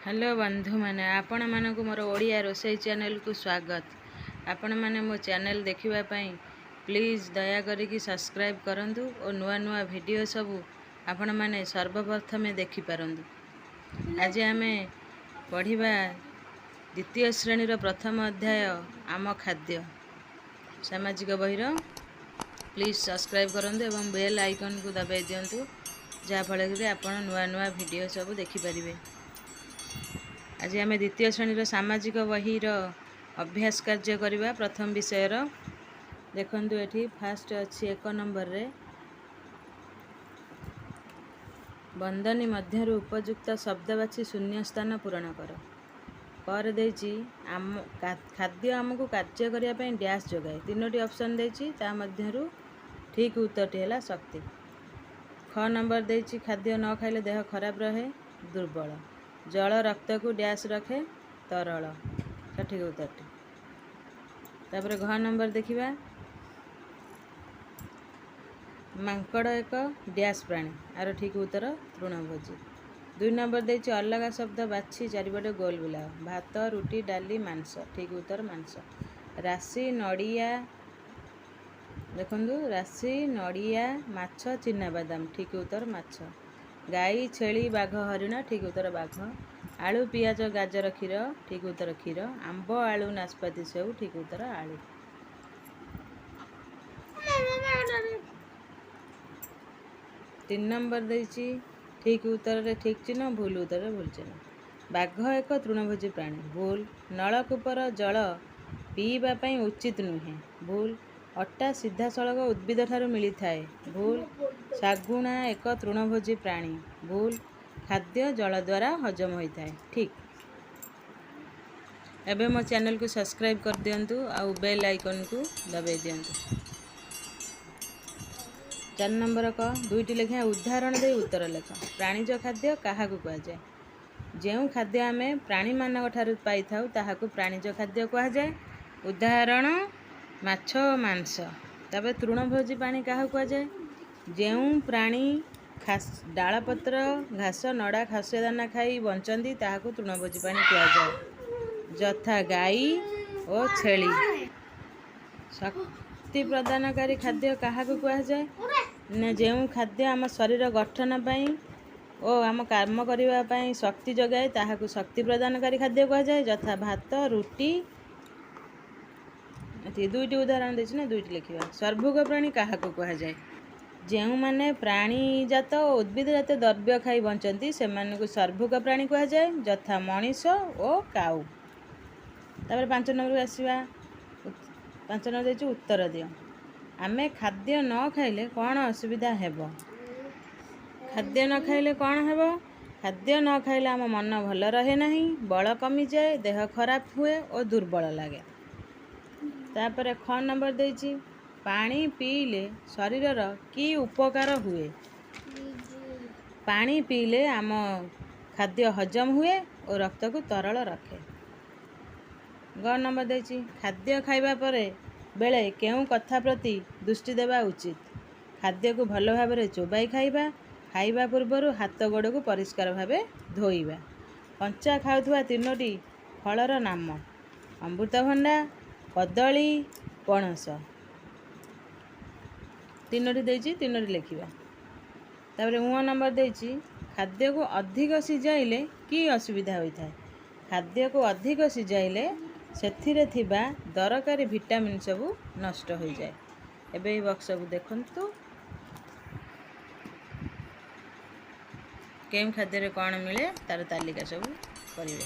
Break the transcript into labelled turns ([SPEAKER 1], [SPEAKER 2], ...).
[SPEAKER 1] Hello ବନ୍ଧୁମାନେ, ଆପଣମାନଙ୍କୁ ମୋର ଓଡ଼ିଆ ରୋଷେଇ ଚ୍ୟାନେଲକୁ ସ୍ୱାଗତ। ଆପଣମାନେ ମୋ ଚ୍ୟାନେଲ ଦେଖିବା ପାଇଁ ପ୍ଲିଜ୍ ଦୟା କରିକି ସବସ୍କ୍ରାଇବ୍ କରନ୍ତୁ ଓ ନୂଆ ନୂଆ ଭିଡ଼ିଓ ସବୁ ଆପଣମାନେ ସର୍ବପ୍ରଥମେ ଦେଖିପାରନ୍ତୁ। ଆଜି ଆମେ ପଢ଼ିବା ଦ୍ୱିତୀୟ ଶ୍ରେଣୀର ପ୍ରଥମ ଅଧ୍ୟାୟ, ଆମ ଖାଦ୍ୟ, ସାମାଜିକ ବହିର। ପ୍ଲିଜ୍ ସବସ୍କ୍ରାଇବ୍ କରନ୍ତୁ ଏବଂ ବେଲ୍ ଆଇକନ୍କୁ ଦବାଇ ଦିଅନ୍ତୁ, ଯାହାଫଳରେ ଆପଣ ନୂଆ ନୂଆ ଭିଡ଼ିଓ ସବୁ ଦେଖିପାରିବେ। ଆଜି ଆମେ ଦ୍ୱିତୀୟ ଶ୍ରେଣୀର ସାମାଜିକ ବହିର ଅଭ୍ୟାସ କାର୍ଯ୍ୟ କରିବା ପ୍ରଥମ ବିଷୟର। ଦେଖନ୍ତୁ, ଏଠି ଫାଷ୍ଟ ଅଛି 1 ନମ୍ବରରେ, ବନ୍ଧନୀ ମଧ୍ୟରୁ ଉପଯୁକ୍ତ ଶବ୍ଦ ବାଛି ଶୂନ୍ୟ ସ୍ଥାନ ପୂରଣ କର। ପରେ ଦେଇଛି, ଆମ ଖାଦ୍ୟ ଆମକୁ କାର୍ଯ୍ୟ କରିବା ପାଇଁ ଡ୍ୟାସ୍ ଯୋଗାଏ। ତିନୋଟି ଅପସନ୍ ଦେଇଛି, ତା ମଧ୍ୟରୁ ଠିକ୍ ଉତ୍ତରଟି ହେଲା ଶକ୍ତି। ଖ ନମ୍ବର ଦେଇଛି, ଖାଦ୍ୟ ନ ଖାଇଲେ ଦେହ ଖରାପ ରହେ, ଦୁର୍ବଳ। ଜଳ ରକ୍ତକୁ ଡ୍ୟାସ୍ ରଖେ, ତରଳ, ସଠିକ୍ ଉତ୍ତରଟି। ତାପରେ ଘ ନମ୍ବର ଦେଖିବା, ମାଙ୍କଡ଼ ଏକ ଡ୍ୟାସ୍ ପ୍ରାଣୀ, ଆର ଠିକ୍ ଉତ୍ତର ତୃଣଭୋଜୀ। 2 ନମ୍ବର ଦେଇଛି, ଅଲଗା ଶବ୍ଦ ବାଛି ଚାରିପଟେ ଗୋଲ ବୁଲାଅ। ଭାତ, ରୁଟି, ଡାଲି, ମାଂସ, ଠିକ୍ ଉତ୍ତର ମାଂସ। ରାଶି, ନଡ଼ିଆ, ଦେଖନ୍ତୁ, ରାଶି, ନଡ଼ିଆ, ମାଛ, ଚିନାବାଦାମ, ଠିକ୍ ଉତ୍ତର ମାଛ। ଗାଈ, ଛେଳି, ବାଘ, ହରିଣ, ଠିକ୍ ଉତ୍ତର ବାଘ। ଆଳୁ, ପିଆଜ, ଗାଜର, କ୍ଷୀର, ଠିକ୍ ଉତ୍ତର କ୍ଷୀର। ଆମ୍ବ, ଆଳୁ, ନାସପାତି, ସେଉ, ଠିକ୍ ଉତ୍ତର ଆଳୁ। 3 ନମ୍ବର ଦେଇଛି, ଠିକ୍ ଉତ୍ତରରେ ଠିକ୍ ଚିହ୍ନ, ଭୁଲ ଉତ୍ତରରେ ଭୁଲ ଚିହ୍ନ। ବାଘ ଏକ ତୃଣଭୋଜୀ ପ୍ରାଣୀ, ଭୁଲ। ନଳକୂପର ଜଳ ପିଇବା ପାଇଁ ଉଚିତ ନୁହେଁ, ଭୁଲ। ଅଟା ସିଧାସଳଖ ଉଦ୍ଭିଦ ଠାରୁ ମିଳିଥାଏ, ଭୁଲ। ଶାଗୁଣା ଏକ ତୃଣଭୋଜୀ ପ୍ରାଣୀ, ଭୁଲ। ଖାଦ୍ୟ ଜଳ ଦ୍ୱାରା ହଜମ ହୋଇଥାଏ, ଠିକ୍। ଏବେ ମୋ ଚ୍ୟାନେଲକୁ ସବସ୍କ୍ରାଇବ୍ କରିଦିଅନ୍ତୁ ଆଉ ବେଲ୍ ଆଇକନ୍କୁ ଦବାଇ ଦିଅନ୍ତୁ। 4 ନମ୍ବର କ, ଦୁଇଟି ଲେଖାଏଁ ଉଦାହରଣ ଦେଇ ଉତ୍ତର ଲେଖ। ପ୍ରାଣୀଜ ଖାଦ୍ୟ କାହାକୁ କୁହାଯାଏ? ଯେଉଁ ଖାଦ୍ୟ ଆମେ ପ୍ରାଣୀମାନଙ୍କ ଠାରୁ ପାଇଥାଉ, ତାହାକୁ ପ୍ରାଣୀଜ ଖାଦ୍ୟ କୁହାଯାଏ। ଉଦାହରଣ ମାଛ ଓ ମାଂସ। ତାପରେ ତୃଣଭୋଜୀ ପ୍ରାଣୀ କାହାକୁ କୁହାଯାଏ? ଯେଉଁ ପ୍ରାଣୀ ଡାଳପତ୍ର, ଘାସ, ନଡ଼ା, ଘାସ ଦାନା ଖାଇ ବଞ୍ଚନ୍ତି, ତାହାକୁ ତୃଣଭୋଜୀ ପ୍ରାଣୀ କୁହାଯାଏ, ଯଥା ଗାଈ ଓ ଛେଳି। ଶକ୍ତି ପ୍ରଦାନକାରୀ ଖାଦ୍ୟ କାହାକୁ କୁହାଯାଏ ନା, ଯେଉଁ ଖାଦ୍ୟ ଆମ ଶରୀର ଗଠନ ପାଇଁ ଓ ଆମ କାମ କରିବା ପାଇଁ ଶକ୍ତି ଯୋଗାଏ, ତାହାକୁ ଶକ୍ତି ପ୍ରଦାନକାରୀ ଖାଦ୍ୟ କୁହାଯାଏ, ଯଥା ଭାତ, ରୁଟି। ଏତିକି ଦୁଇଟି ଉଦାହରଣ ଦେଇଛି ନା, ଦୁଇଟି ଲେଖିବା। ସର୍ବଭୋଗ ପ୍ରାଣୀ କାହାକୁ କୁହାଯାଏ? ଯେଉଁମାନେ ପ୍ରାଣୀଜାତ ଓ ଉଦ୍ଭିଦଜାତ ଦ୍ରବ୍ୟ ଖାଇ ବଞ୍ଚନ୍ତି, ସେମାନଙ୍କୁ ସର୍ବଭୋଗ ପ୍ରାଣୀ କୁହାଯାଏ, ଯଥା ମଣିଷ ଓ କାଉ। ତାପରେ 5 ନମ୍ବରକୁ ଆସିବା। 5 ନମ୍ବର ଦେଇଛି, ଉତ୍ତର ଦିଅ। ଆମେ ଖାଦ୍ୟ ନ ଖାଇଲେ କ'ଣ ଅସୁବିଧା ହେବ? ଖାଦ୍ୟ ନ ଖାଇଲେ କ'ଣ ହେବ? ଖାଦ୍ୟ ନ ଖାଇଲେ ଆମ ମନ ଭଲ ରହେ ନାହିଁ, ବଳ କମିଯାଏ, ଦେହ ଖରାପ ହୁଏ ଓ ଦୁର୍ବଳ ଲାଗେ। ତାପରେ ଖ ନମ୍ବର ଦେଇଛି, ପାଣି ପିଇଲେ ଶରୀରର କି ଉପକାର ହୁଏ? ପାଣି ପିଇଲେ ଆମ ଖାଦ୍ୟ ହଜମ ହୁଏ ଓ ରକ୍ତକୁ ତରଳ ରଖେ। ଗ ନମ୍ବର ଦେଇଛି, ଖାଦ୍ୟ ଖାଇବା ପରେ ବେଳେ କେଉଁ କଥା ପ୍ରତି ଦୃଷ୍ଟି ଦେବା ଉଚିତ? ଖାଦ୍ୟକୁ ଭଲ ଭାବରେ ଚୋବାଇ ଖାଇବା, ଖାଇବା ପୂର୍ବରୁ ହାତ ଗୋଡ଼କୁ ପରିଷ୍କାର ଭାବେ ଧୋଇବା। କଞ୍ଚା ଖାଉଥିବା ତିନୋଟି ଫଳର ନାମ? ଅମୃତଭଣ୍ଡା, କଦଳୀ, ପଣସ। ତିନୋଟି ଦେଇଛି, ତିନୋଟି ଲେଖିବା। ତାପରେ ଉଁ ନମ୍ବର ଦେଇଛି, ଖାଦ୍ୟକୁ ଅଧିକ ସିଝାଇଲେ କି ଅସୁବିଧା ହୋଇଥାଏ? ଖାଦ୍ୟକୁ ଅଧିକ ସିଝାଇଲେ ସେଥିରେ ଥିବା ଦରକାରୀ ଭିଟାମିନ୍ ସବୁ ନଷ୍ଟ ହୋଇଯାଏ। ଏବେ ଏଇ ବକ୍ସକୁ ଦେଖନ୍ତୁ, କେଉଁ ଖାଦ୍ୟରେ କ'ଣ ମିଳେ ତାର ତାଲିକା ସବୁ କରିବେ।